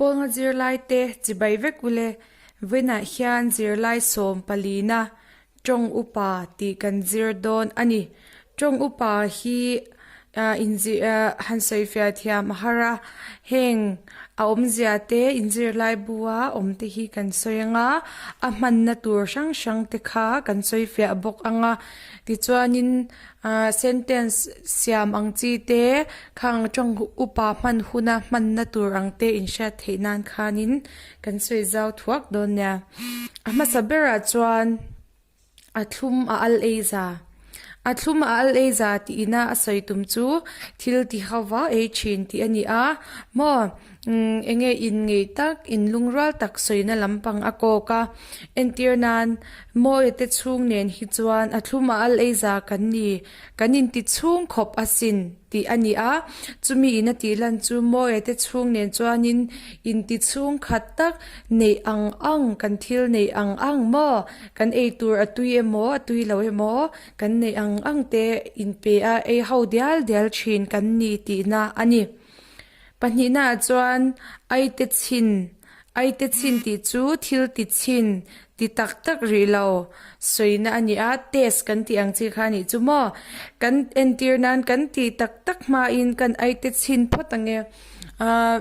Pawnga zirlai te chibai vek ule vawiinah hian zirlai sawm palina tawng upa tih kan zir dawn a ni. Tawng upa hi han sawifiah thiam a har a, heng a awmzia te inzirlai bua awm te hi kan sawi ang a, a hmanna tur hrang hrang te kha kan sawifiah bawk ang a. Tichuanin Ahh sentence siam ang chi te khang tawng upa hman huna hmanna tur ang te inhriat theih nan khanin kan sawi zau thuak dawn nia. A hmasa berah chuan a thlum a al ei za. A thlum a al ei za tih ina a sawi tum chu thil ti ho va ei thin tih a ni a maw. Umm enge in ngeih tak, in lungrual tak sawina lampang a kawk a. Entir nan, Mawia te chhung nen hi chuan a thlum a al ei za kan ni, kan inti chhung khawp asin tih a ni a. Chumi in a tih lan chu Mawia te chhung nen chuanin inti chhung khat tak neih ang ang, kan thil neih ang ang maw, kan ei tur a tui emaw a tui lo emaw, kan neih ang ang te inpe a ei ho dial dial thin kan ni tihna a ni. Pahnihnaah chuan aite chhin, aite chhin tih chu thil ti chhin, ti tak tak rih lo sawina a ni a, test kan tih ang chi kha a nih chu maw? Kan entir nan kan tih tak tak hmain kan aite chhin phawt ang e. Ahh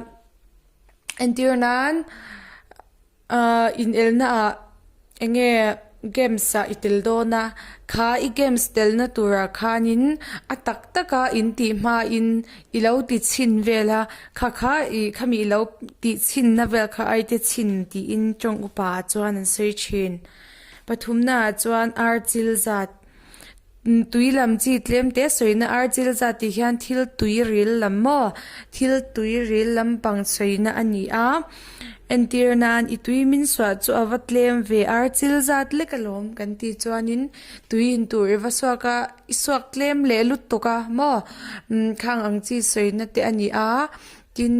entir nan. Ahh inelna ah enge games ah i tel dawn a, kha i games telna turah khanin a tak tak a in tih hmain i lo ti chhin vel a, kha kha ih khami i lo tih chhinna vel kha ai te chhin tiin tawng upa ah chuan an sawi thin. Pathumna ah chuan ar chil zat. Tui lam chi tlem te sawina ar chil zat tih hian thil tui ril lam maw thil tui ril lampang sawina a ni a entir nan i tui min suah chu a va tlem ve ar chil zat lek alawm kan tih chuanin tui in tur i va suak a i suak tlem leh lutuk a maw khang ang chi sawina te a ni a tin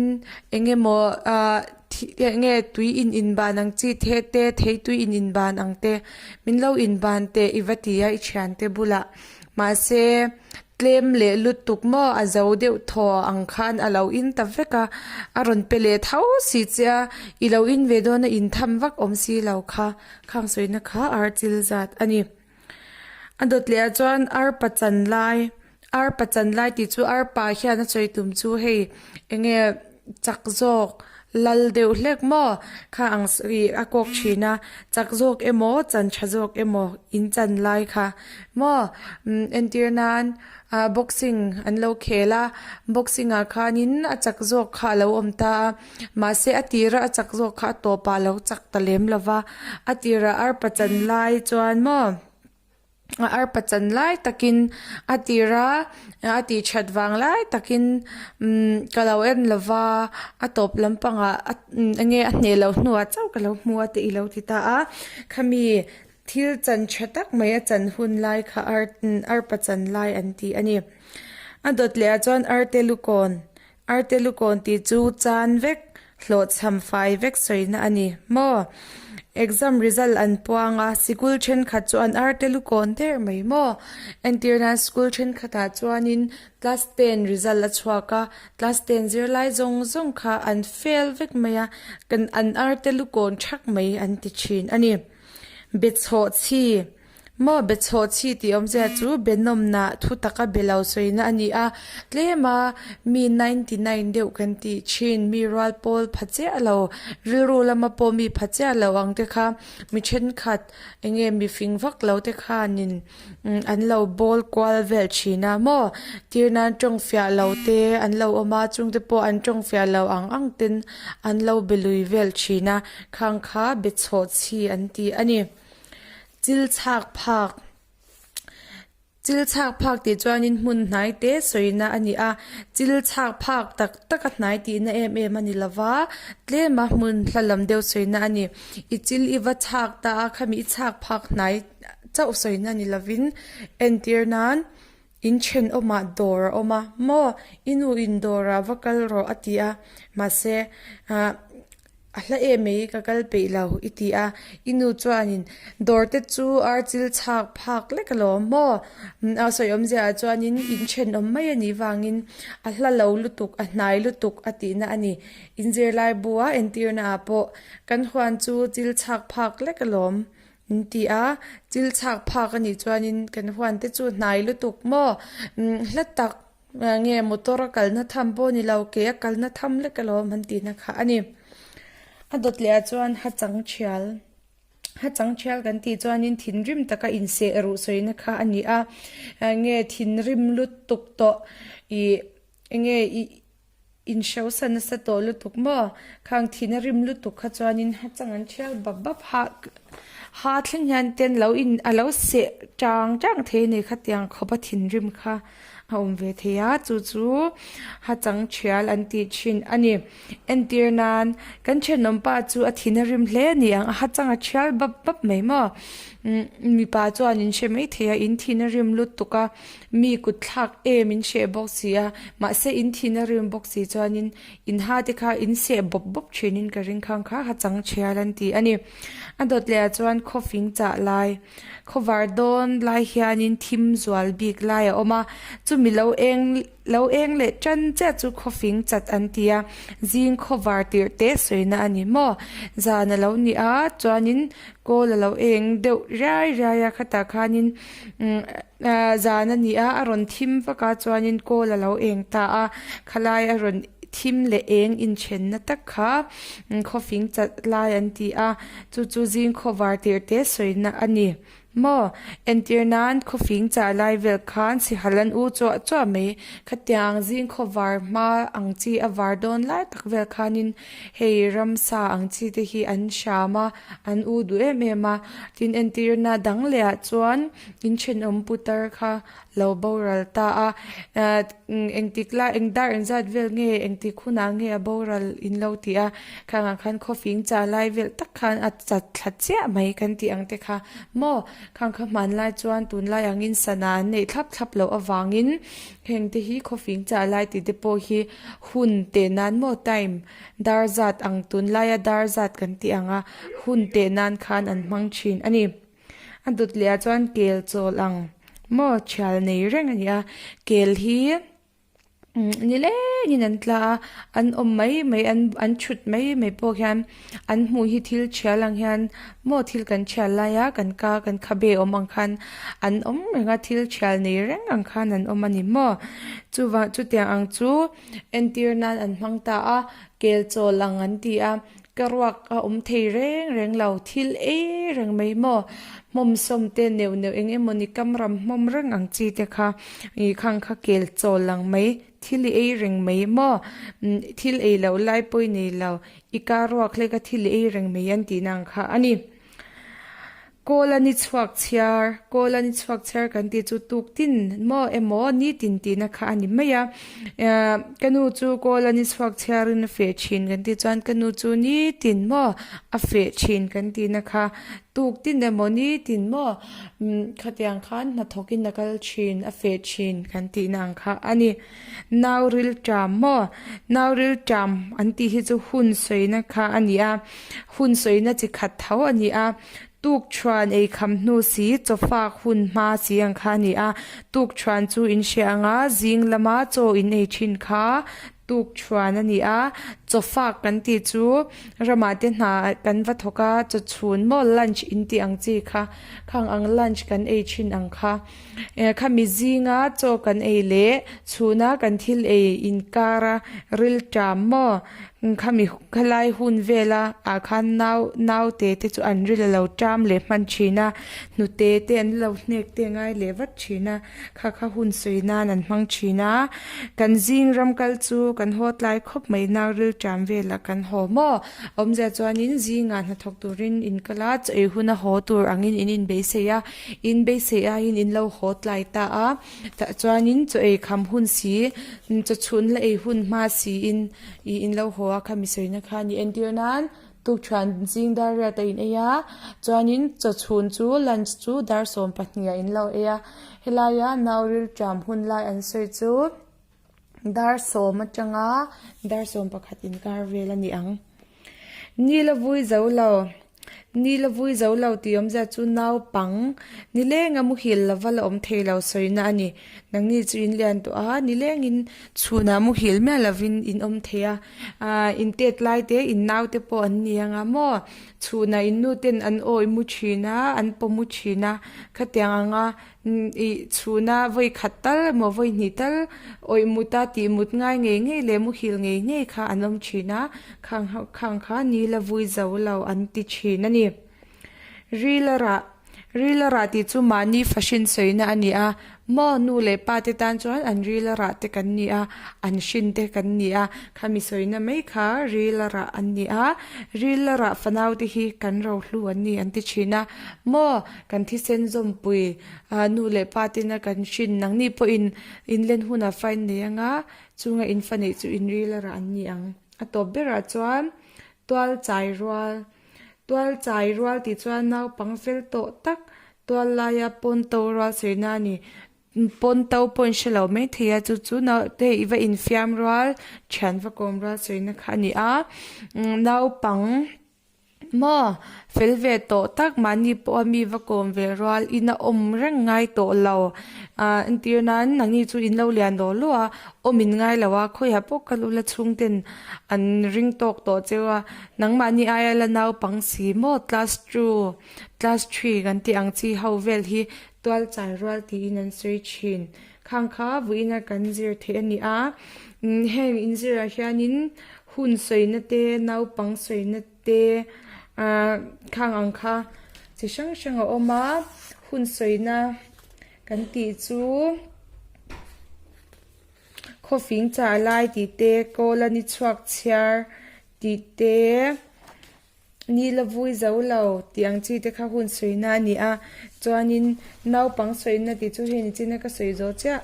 eng emaw ah. Thih nge tui in inban ang chi the te, thei tui in inban ang te, min lo inban teh i va ti a i thiante bulah. Mahse, tlem leh lutuk maw a zo deuh thaw ang khan a lo in ta vek a, a rawn pe leh tho si che a, i lo in ve dawn a intham vak awm si lo kha, khang sawina kha ar chil zat a ni. A dawt leh ah chuan arpa chan lai, arpa chan lai tih chu arpa hian a sawi tum chu hei eng nge chak zawk lal deuh hlek maw kha ang ih a kawk thin a, chak zawk emaw chan tha zawk emaw in chan lai kha maw umm entir nan ah boxing an lo khel a boxing ah khanin a chak zawk kha a lo awm ta a. Mahse a tira a chak zawk kha a tawpah a lo chak ta lem lo va, a tirah arpa chan lai chuan maw a arpa chan lai takin a tira a tih that vang lai takin umm ka lo en lo va, a tawp lampangah eng nge a hneh loh hnuah chauh ka lo hmu a tih i lo ti ta a, khami thil chan tha tak mai a chan hun lai kha arpa chan lai an ti a ni. A dawt leh ah chuan arte lukawn. Arte lukawn tih chu chan vek, hlawhchham fai vek sawina a ni maw? Exam result an puang a, sikul thenkhat chu an arte lukawn der mai maw? Entir nan school thenkhatah chuanin class ten result a chhuak a, class ten zirlai zawng zawng kha an fail vek mai a, kan an arte lukawn thak mai an ti thin a ni. Bechhawh chhi. Maw be chhawh chhi tih awmzia chu be nawmna thu taka be lo sawina a ni a, tlema mi 99 deuh kan tih thin, mi rual pawl pha chiah lo, rilru lama pawh mi pha chiah lo ang te kha mi thenkhat eng nge mi fing vak lo te khanin an lo bawl kual vel thin a maw, tir nan tawng fiah lo te an lo awm a, chungte pawh an tawng fiah lo ang ang ten an lo be lui vel thin a, khang kha be chhawh chhi an ti a ni. Chil chhak phak Chil chhak phak tih chuanin hmun hnai te sawina a ni a, chil chhak phak tak tak a hnai tihna em em a ni lova, tlema hmun hla lam deuh sawina a ni. I chil i va chhak ta a, khami i chhak phak hnai chauh sawina ni lovin entir nan in thenawmah dawr a awm a, maw i nu in dawrah va kal rawh a ti a, mahse ah. A hla em mai ka kal peih lo i ti a, i nu chuanin dawr te chu ar chil chhak phak lek alawm maw? A sawi awmzia ah chuanin in thenawm mai a nih vangin a hla lo lutuk, a hnai lutuk a tihna a ni. In zirlai bu a entirna ah pawh kan huan chu chil chhak phak lek alawm in ti a, chil chhak phak a nih chuanin kan huan te chu hnai lutuk maw? Hla tak Nge motor a kalna tham pawh ni lo, ke a kalna tham lek alawm han tihna kha a ni. A dawt leh ah chuan ha chang thial, ha chang thial kan tih chuanin thinrim taka inseh ruh sawina kha a ni a. Nge thinrim lutuk tawh ih enge ih inhrosa nasa tawh lutuk maw? Khang thina rim lutuk kha chuanin ha chang an thial bap bap ha ha thleng hian ten lo in a lo seh tang tang thei a ni khatiang khawpa thinrim kha. A awm ve thei a, chu chu ha chang thial an tih thin a ni. Entir nan, kan thenawm pa chu a thin a rim hle a ni ang, a ha chang a thial bap bap mai maw? Mipa chuan in hre mai thei a, in thin a rim lutuk a, mi kut thlak em in hreh bawk si a, mahse in thin a rim bawk si chuanin in ha te kha in seh bawp bawp thinin ka ring khang kha ha chang thial an ti a ni. A dawt leh ah chuan khawfing chah lai. Khawvar dawn lai hianin thim zual bik lai a awm a, chumi lo eng lo eng leh tan chiah chu khawfing chat an ti a, zing khawvar tirh te sawina a ni maw? Zan a lo ni a, chuanin kawl a lo eng deuh riai riai a, khatah khanin umm zan a ni a, a rawn thim vak a, chuanin kawl a lo eng ta a, khalai a rawn thim leh eng inthenna tak kha khawfing chat lai an ti a. Chu chu zing khawvar tirh te sawina a ni maw? Entir nan khawfing chah lai vel khan sihal an u chuah chuah mai. Khatiang zing khawvar hma ang chi a var dawn lai tak vel khanin hei ramsa ang chi te hi an hram a, an u duh em em a. Tin entirna dang leh ah chuan in thenawm putar kha lo boral ta a, engtik lai eng dar engzat vel nge engtik hunah nge a boral in lo tih a, khangah khan khawfing chah lai vel tak khan a chat thla chiah mai kan tih ang te kha maw khang kha hmanlai chuan tunlai angin sana an neih thlap thlap loh avangin heng te hi khawfing chah lai tih te pawh hi hun teh nan maw time dar zat ang tunlaia dar zat kan tih ang a hun teh nan khan an hmang thin a ni. A dawt leh ah chuan kel chawl ang maw thial nei reng a ni a kel hi nilengin an tla a an awm mai mai an an thut mai mai pawh hian an hmuh hi thil thial ang hian maw thil kan thial lai a kan ka kan khabe awm ang khan an awm reng a thil thial nei reng ang khan an awm a ni maw chuvang chutiang ang chu entir nan an hmang ta a kel chawl ang an ti a. Ka ruak a awm thei reng reng lo, thil ei reng mai maw? Hmawm sawm te neuh neuh eng emaw ni kam ram hmawm reng ang chi te kha ih khang kha kel chawl lang mai, thil i ei reng mai maw? Thil ei loh lai pawh i nei lo, i ka ruak hlek a thil i ei reng mai an tihna ang kha a ni. Kawl a ni chhuak chhiar, kawl a ni chhuak chhiar kan tih chu tuk tin maw emaw nitin tihna kha a ni mai a. Ka nu chu kawl a ni chhuak chhiarin a feh thin kan tih chuan ka nu chu nitin maw a feh thin kan tihna kha tuk tin emaw nitin maw khatiang khan hnathawkin a kal thin a feh thin kan tihna ang kha a ni. Nau ril ṭam maw? Nau ril ṭam an tih hi chu hun sawina kha a ni a, hun sawina chi khat tho a ni a. Tukṭhuan ei kham hnu si, chawfak hun hma si ang kha a ni a. Tukṭhuan chu in hre ang a, zing lama chaw in ei ṭhin kha tukṭhuan a ni a. Chawfak kan tih chu ramah te hna kan va thawk a, chawchhun maw lunch in tih ang chi kha, khang ang lunch kan ei ṭhin ang kha. Khami zinga chaw kan ei leh chhuna kan thil ei inkara rilṭam maw? Khami khalai hun vela ah khan nau naute te chu an ril a lo ṭam leh hman ṭhin a, hnute te an lo hnek te ngai leh vat ṭhin a, kha kha hun sawi nan an hmang ṭhin a. Kan zing ram kal chu kan haw tlai khawp mai nau rilṭam velah kan haw maw? Awmzia chuanin zingah hnathawk turin in kal a, chaw ei huna haw tur angin in inbeisei a. In beisei aiin in lo haw tlai ta a, tah chuanin chaw ei kham hun si, chaw chhun la ei hun hma siin ih in lo haw a khami sawina kha a ni. Entir nan tukṭhuan zing dar riat a in ei a, chuanin chaw chhun chu lunch chu dar 12 ah in lo ei a, helaia nau rilṭam hun lai an sawi chu dar 10 atanga dar 11 inkar vel a ni ang. Ni la vui zo lo, Ni la vui zo lo tih awmzia chu naupang nilenga muhil lova la awm thei lo sawina a ni. Nangni chu in lian tawh a, nilengin chhunah muhil miah lovin in awm thei a, aah in tet lai te in naute pawh an ni anga maw chhunah in nu ten an awi mu thin a, an paw mu thin a, khatiang anga Ih chhuna vawi khat tal emaw vawi hnih tal awih mut a tih mut ngai ngei ngei leh muhil ngei ngei kha an awm thin a, khang ho khang kha ni la vui zo lo an ti thin a ni. Ril a rah, Ril a rah tih chu mahni fahrin sawina a ni a, maw nu leh pa te tan chuan an ril a rah te kan ni a, an hrin te kan ni a, khami sawina mai kha ril a rah an ni a, ril a rah fanau te hi kan rohlu an ni an ti thin a, maw Kan thisen zawmpui nu leh pa tena kan hrin nangni pawhin in len hunah fa in nei anga, chunga in fa neih chu in ril a rah an ni ang. A tawp berah chuan tual chai rual, tual chai rual tih chuan naupang fel tawh tak tual laia pawn to rual sawina a ni. Pawn to pawh in hre lo mai thei a, chu chu hei i va infiam rual, thian va kawm rual sawina kha a ni a. Naupang. Maw? Fel ve tawh tak mahni pawha mi va kawm ve rual in a awm reng ngai tawh lo. Ahh entir nan nangni chu in lo lian daw luah a, awm in ngai lo a, khawiah pawh ka lu la chhung ten an ring tawk tawh cheu a, nangmahni aia la naupang si maw class two, class three kan tih ang chi ho vel hi tual chai rual tiin an sawi thin. Khang kha vuina kan zir theih a ni a, heng inzirah hianin hun sawina te, naupang sawina te ah khang ang kha chi hrang hrang a awm a, hun sawina kan tih chu khawfing chah lai tih te, kawl a ni chhuak chhiar tih te. Ni la vui zo lo tih ang chi te kha hun sawina a ni a, chuanin naupang sawina tih chu hei ni chin a ka sawi zawh chiah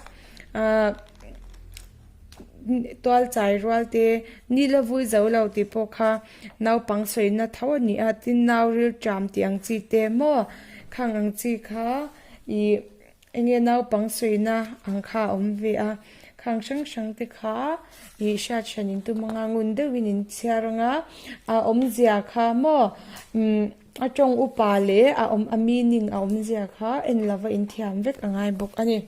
ahh tual chai rual te ni la vui zo lo tih pawh kha naupang sawina tho a ni a, tin nau ril ṭam tih ang chi te maw khang ang chi kha ih. Enge naupang sawina ang kha a awm ve a, khang hrang hrang te kha ih hriat hran in tum anga ngun deuhin in chhiar anga a awmzia kha maw umm a tawng upa leh a awm a meaning a awmzia kha en lova in thiam vek a ngai bawk a ni.